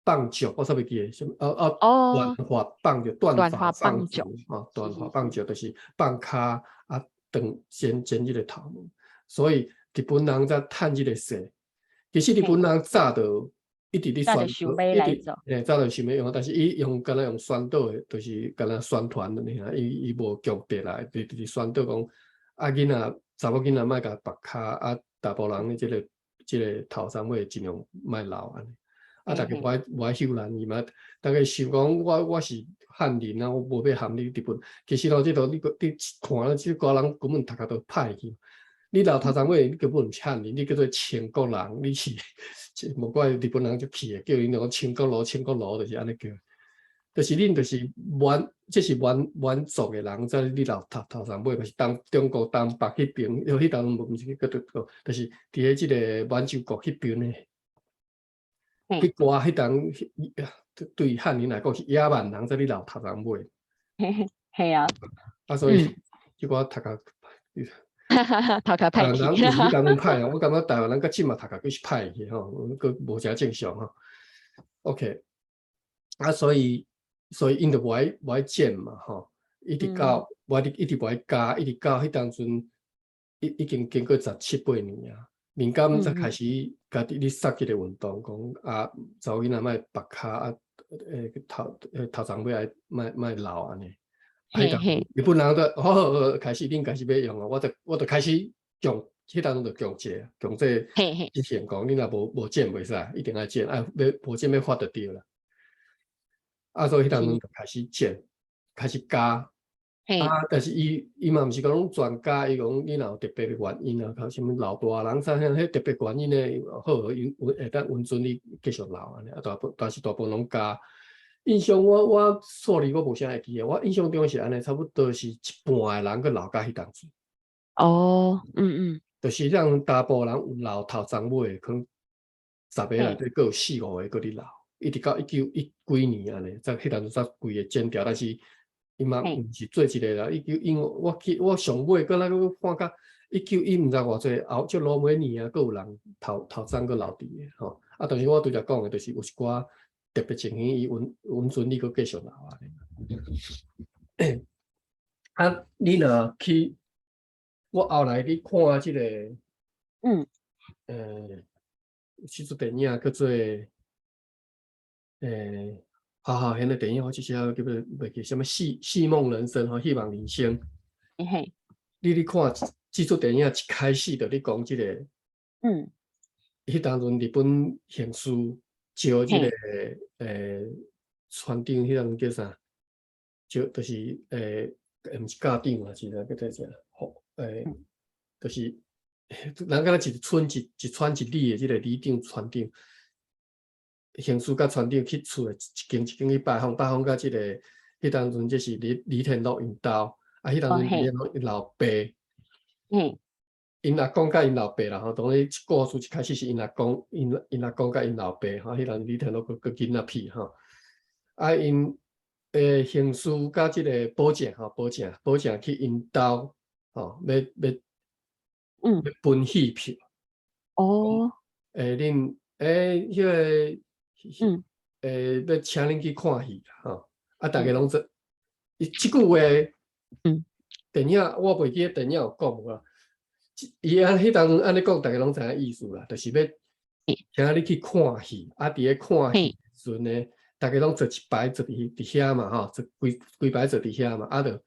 放逐，我煞袂記得，啥物？哦哦，斷髮放逐，斷髮放逐，哦，斷髮放逐就是放跤啊，斷剪剪這个頭毛。所以日本人才趁這个勢。其實日本人早就一直咧宣導，一直欸早就想欲用，但是伊用敢若用宣導的，就是敢若宣傳的爾，伊無強迫啦，直直宣導講啊囡仔查某囡仔莫共縛跤啊，查埔人的這个頭鬃尾盡量莫留按呢。啊，逐家無愛岫蘭伊嘛，逐家想講我是漢人啊，我無欲含你日本。其實咯，這都你你看，這寡人根本讀甲都歹去。你留頭鬃尾，你根本毋是漢人，你叫做清國人，你是無怪日本人足氣的，叫𪜶講清國奴、清國奴，就是按呢叫。就是恁就是滿，這是滿族的人，才你留頭鬃尾，嘛是東中國東北彼邊，因為彼當陣毋是去閣就是佇咧這个滿洲國彼邊的。彼寡彼當對漢人來講是野蠻人，才咧留頭鬃尾。係啊。啊，所以這寡讀甲，讀甲歹去。人毋是彼當陣歹啊，我感覺台灣人到這馬讀甲閣是歹去吼，閣無誠正常吼。OK，啊，所以𪜶就無愛剪嘛吼，一直到無愛一直無愛加，一直到彼當陣已經經過十七八年啊。民間才開始家己咧殺這个運動，講啊，查某囡仔莫縛跤啊，頭鬃尾愛莫莫留按呢。啊，日本人就好好好，開始恁開始欲用啊，我就開始強，彼當陣就強制強制執行講，你若無剪袂使，一定愛剪，啊，欲無剪欲罰就對啦。啊，所以彼當陣就開始剪，開始加。啊，但是伊嘛毋是講攏全加，伊講你若有特別的原因啊，較啥物老大人啥啥，彼特別原因的，好，伊會當允准你繼續留按呢。啊，大部但是大部分攏加。印象我數字我無啥會記得，我印象中是按呢，差不多是一半的人閣留到彼當陣。就是讓查埔人有留頭鬃尾，可能10個內底閣有四五個閣咧留，一直到一九一幾年按呢，才彼當陣才規个剪掉，但是伊嘛毋是做一個啦。一九因為我記我上尾閣那閣看甲一九一毋知偌濟後，這落尾年啊，閣有人頭鬃閣留佇的吼。啊，但是我拄才講的，就是有一寡特別情形，伊允准你閣繼續留按呢。啊，你若去，我後來去看這個，這齣電影叫做，好好，彼个電影我這時猶記袂記，啥物戲夢人生吼，戲夢人生。你咧看這齣電影一開始就咧講這個，彼當陣日本刑事招這個船長，彼當陣叫啥？招就是毋是教長啊，是啥叫做啥？吼，就是人敢若一村一村一里的這個里長、船長，刑事佮船長去厝的一間一間去拜訪，拜訪到這個，彼當陣這是李天祿𪜶兜，啊，彼當陣李天祿𪜶老爸，𪜶阿公佮𪜶老爸啦吼，當然故事一開始是𪜶阿公，𪜶阿公佮𪜶老爸吼，彼當陣李天祿閣囡仔片吼，啊，𪜶刑事佮這個保正吼，保正去𪜶兜吼，欲欲分戲票。恁彼个，欲請恁去看戲吼，啊，逐家攏做，伊這句話，電影我袂記得電影有講無啦。伊按彼當陣按呢講，逐家攏知影意思啦，就是欲請你去看戲，啊，佇咧看戲時陣呢，逐家攏坐一排坐佇遐嘛吼，坐規規排坐佇遐嘛，啊，就共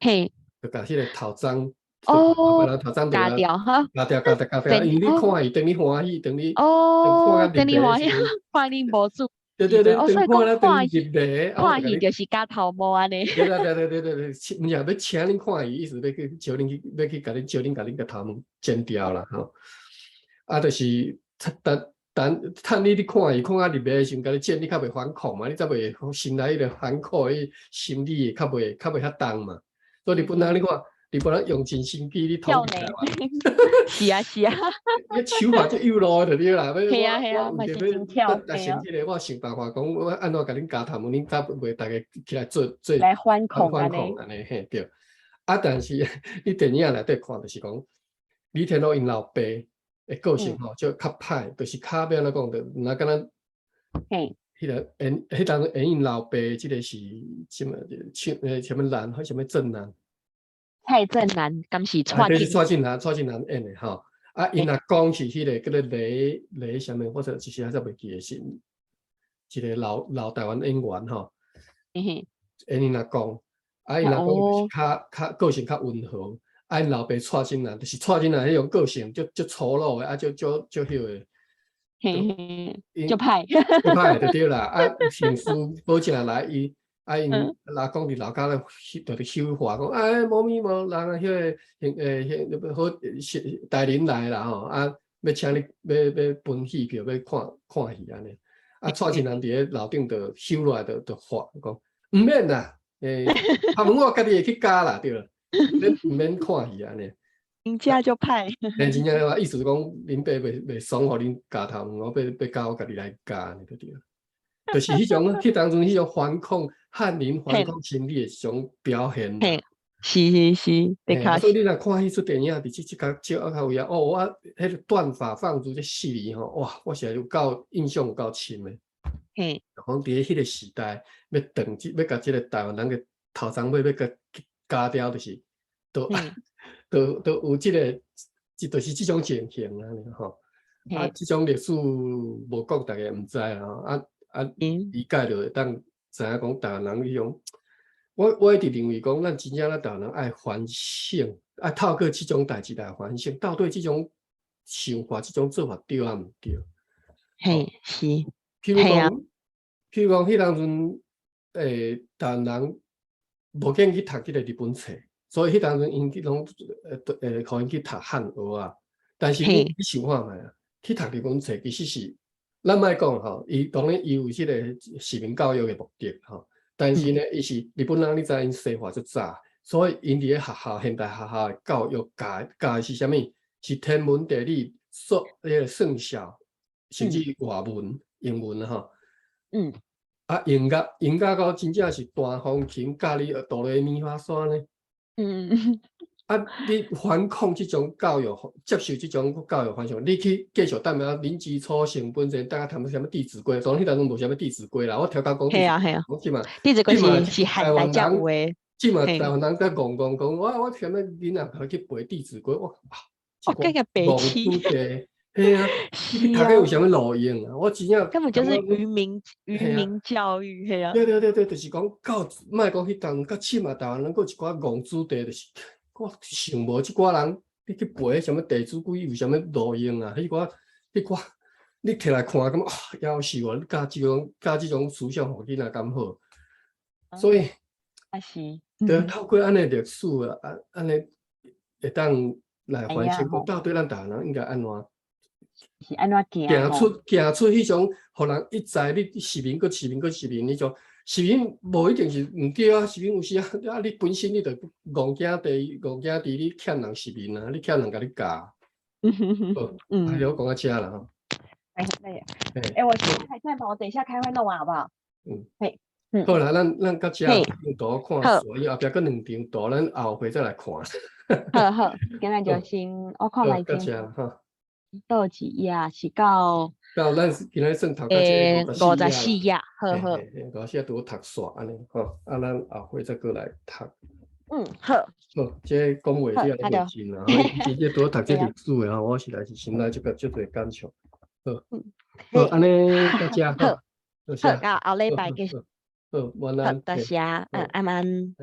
彼個頭鬃頭鬃鉸掉哈，鉸掉鉸掉鉸掉，因為你看戲，等你歡喜，等你等你歡喜，看恁無注對對對，哦，所以講看戲，看戲就是鉸頭毛按呢。對對對對對對，毋是欲請恁看戲，意思欲去招恁去，欲去共恁招恁共恁共頭毛剪掉啦吼。啊，就是等等趁你咧看戲，看甲入迷的時陣，共你剪，你較袂反抗嘛，你才袂心內彼個反抗，彼心理會較袂遐重嘛。所以日本人你看，日本人用盡心機咧統治台灣。是啊是啊。你手法足幼路就對啦。係啊係啊，嘛是真巧。但是這個我想辦法講，我按怎共恁鉸頭毛，恁才袂逐家起來做做來反抗反抗按呢嘿對。啊，但是你電影內底看就是講，李天祿𪜶老爸的個性吼，就較歹，就是較欲按怎講的，若敢若彼個演彼當演𪜶老爸，這個是啥物？唱啥物蘭，還啥物正南？蔡振南，敢是蔡是蔡振南，蔡振南演的吼。啊，𪜶阿公是彼個叫做雷雷啥物，我一時仔才袂記得是一個老台灣演員吼。演𪜶阿公，啊，𪜶阿公就是較個性較溫和，啊，𪜶老爸蔡振南就是蔡振南彼種個性，足粗魯的，啊，足足足彼個。足歹，足歹就對啦。啊，刑事保正來伊。啊，𪜶阿公佇樓跤咧，就佇羞話講，哎，無咪無人啊，彼個好是大人來啦吼，啊，欲請你，欲分戲票，欲看看戲按呢。啊，蔡振南佇咧樓頂就收落來，就話講，毋免啦，頭毛我家己會去鉸啦，對啦，免毋免看戲按呢。真正足歹。真正話意思是講，恁爸袂爽，予恁鉸頭毛，我欲鉸我家己來鉸按呢就對。就是彼種，彼當陣彼種反抗漢人反抗心理的一種表現。是是是，的確。所以你若看彼齣電影，佇這較少較有影哦，我彼個斷髮放逐這四字吼，哇，我實在有夠印象有夠深的。講佇咧彼個時代，欲斷這，欲共這個台灣人的頭鬃尾欲共鉸掉，就是都有這個，就是這種情形啊，吼。啊，這種歷史無講，逐家毋知啦。啊啊，理解就會當知影講台灣人彼種，我一直認為講，咱真正咱台灣人愛反省，愛透過這種代誌來反省，到底這種想法、這種做法對抑毋對？嘿，是。譬如講，彼當陣，台灣人無願去讀這個日本冊，所以彼當陣𪜶去攏予𪜶去讀漢學啊。但是你想看覓啊？去讀日本冊其實是，咱莫講吼，伊當然伊有這個市民教育的目的吼，但是呢，伊是日本人，你知𪜶西化足早，所以𪜶佇咧學校現代學校的教育教教的是啥物？是天文地理、數、彼個算數，甚至外文、英文吼。啊，音樂音樂到真正是彈風琴，教你哆來咪發嗦呢。啊，你反抗這種教育，接受這種教育方式，你去繼續踮遐零基礎成本先，等下談啥物《弟子規》，當然彼當陣無啥物《弟子規》啦。我頭拄講，係啊係啊，《弟子規》是漢代才有的。這馬台灣人在戇戇講，我啥物囡仔去背《弟子規》，我啊，我這個白痴。嘿啊，你讀個有啥物路用啊？我真正根本就是愚民教育，嘿啊。對對對對，就是講到莫講彼當，到這馬台灣人閣有一寡戇子弟，就是我想無這寡人，你去背啥物《弟子規》有啥物路用啊？彼寡彼寡，你摕來看，感覺啊，夭壽啊！你教這種思想予囡仔敢好？所以，啊是，對，透過按呢歷史啊，按呢會當來反省，講到底咱台灣人應該按怎？是按怎行？行出彼種，予人一再你市民閣市民閣市民彼種，市民無一定是毋對啊，市民有時啊，啊你本身你就戇囝弟，戇囝弟你欠人市民啊，你欠人共你教。好，哎，我講到遮啦吼。哎，欸，我現在還在嗎？我等一下開會弄完好不好？嗯。嘿，好啦，咱到遮張圖看煞，伊後壁閣兩張圖，咱後回再來看。好好，今日就先我看覓到遮哈。倒一頁是到到咱今仔算讀到這五十四頁，好好。五十四頁拄好讀煞按呢吼，啊，咱後回再過來讀。嗯，好。好，這講話你也認真啦，吼，這拄好讀這歷史的吼，我實在是心內這個足濟感觸。好，好，按呢到遮好，好，到後禮拜繼續。好，晚安。多謝，嗯，晚安。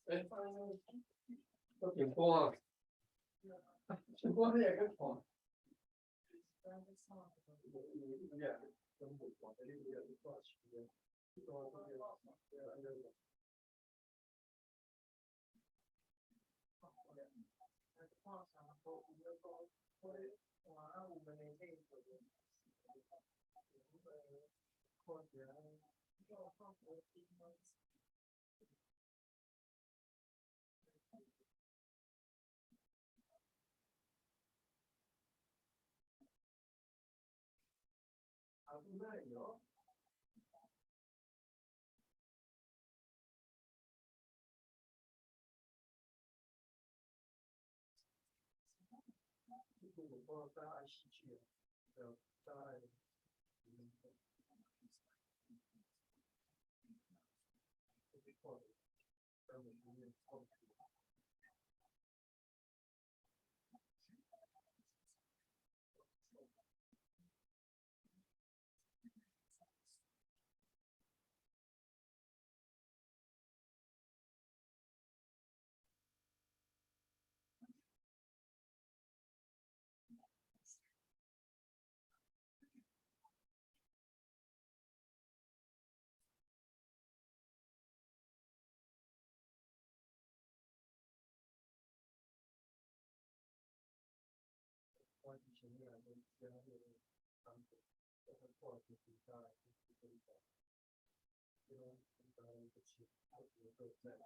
欸，我電話，電話你會去看？危ないよ。我帶愛死去，帶愛。我以前來講，這個工作，我看就是在這個，這種這個我覺得在。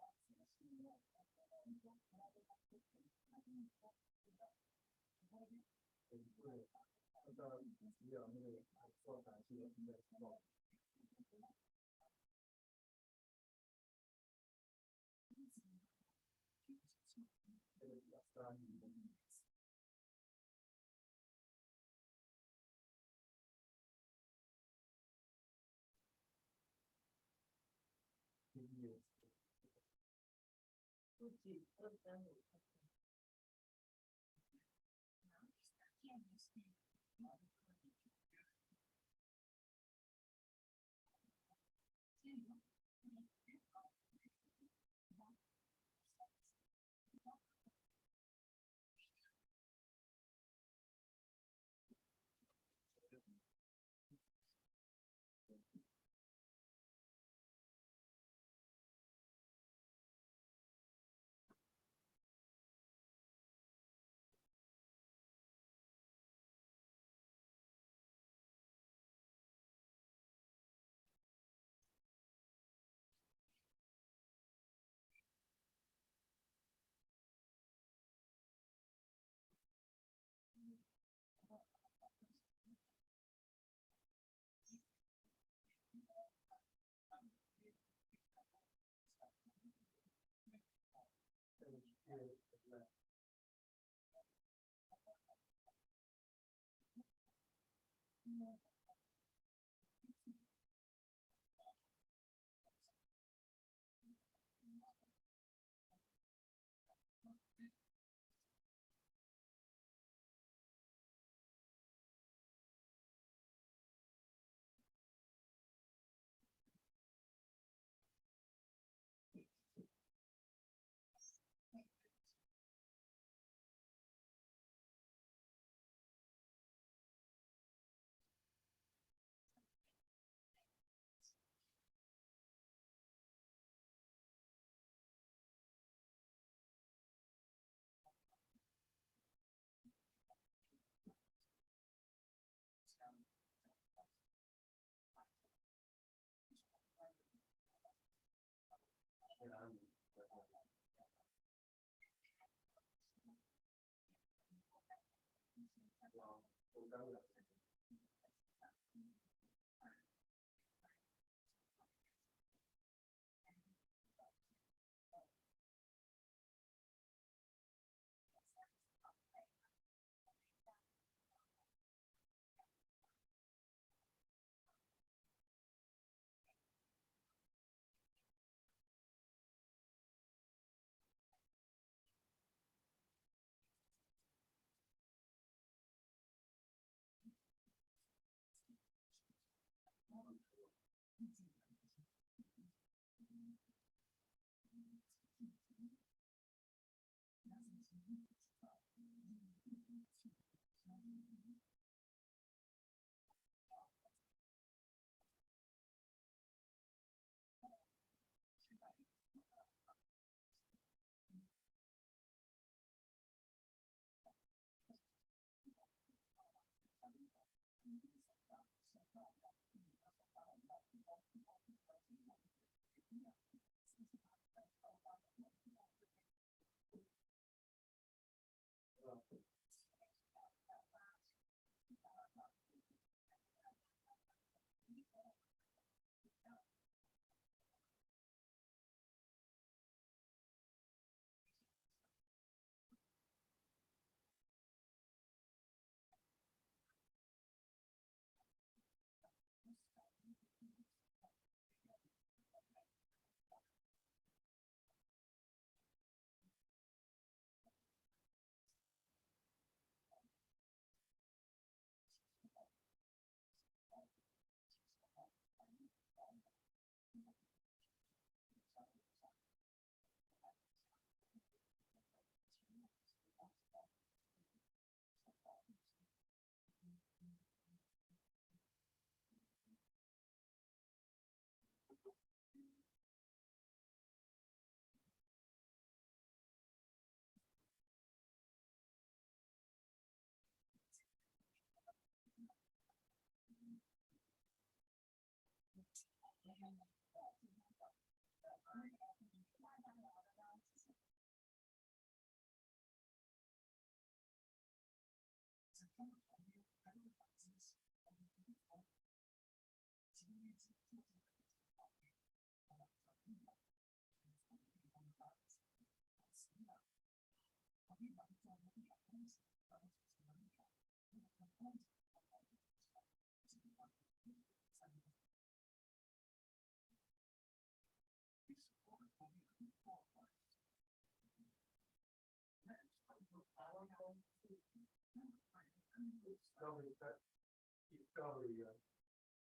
對，那個只有那個做感謝應該是說。這個三。 2、3、5。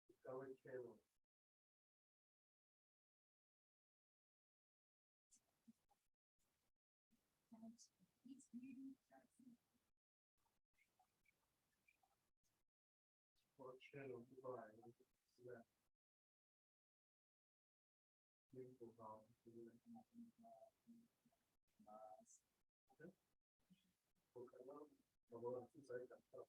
Discovery Channel. 我 channel 過來，是啊，英國高，對不對？我剛剛我無自在講到。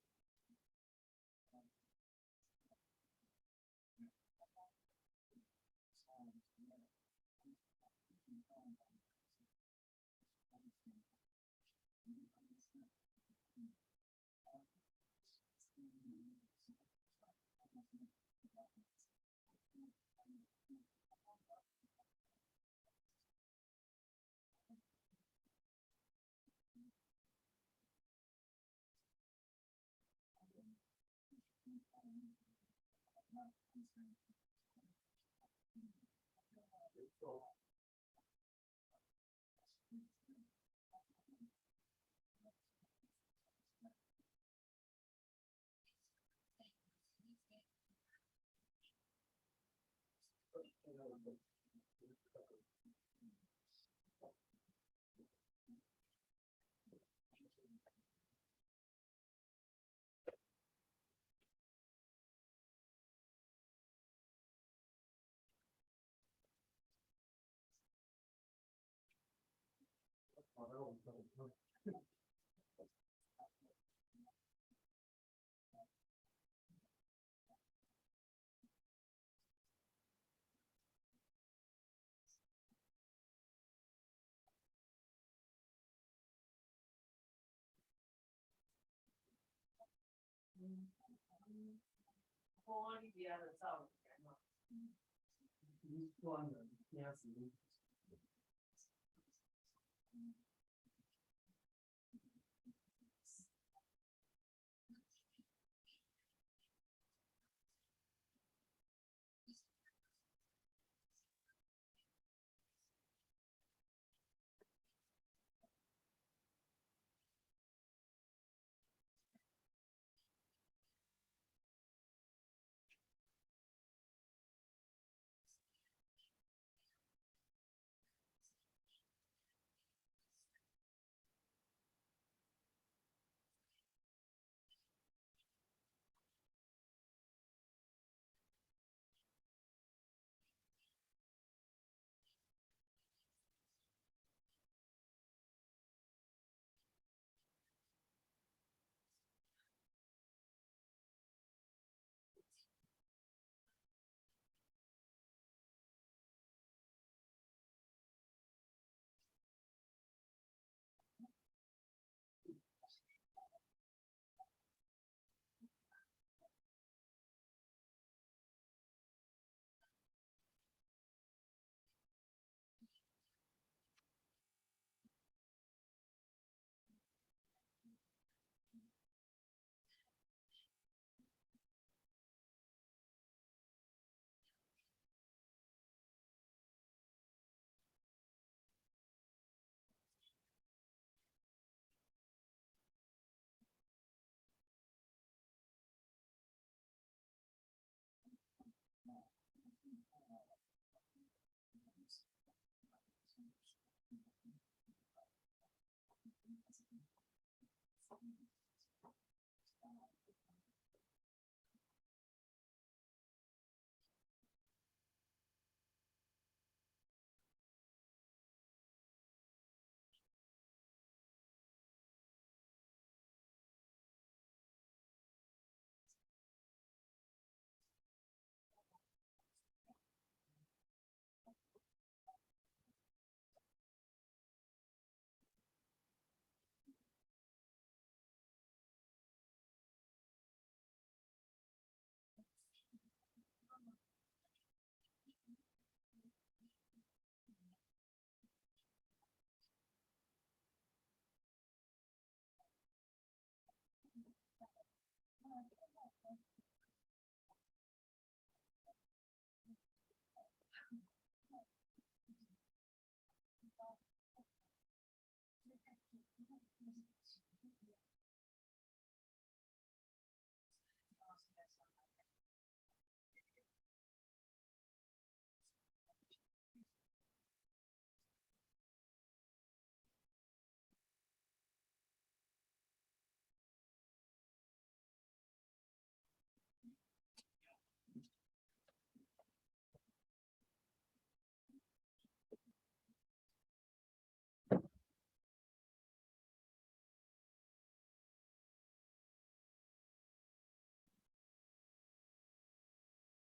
我你伫遐就走去嘛。你专人听是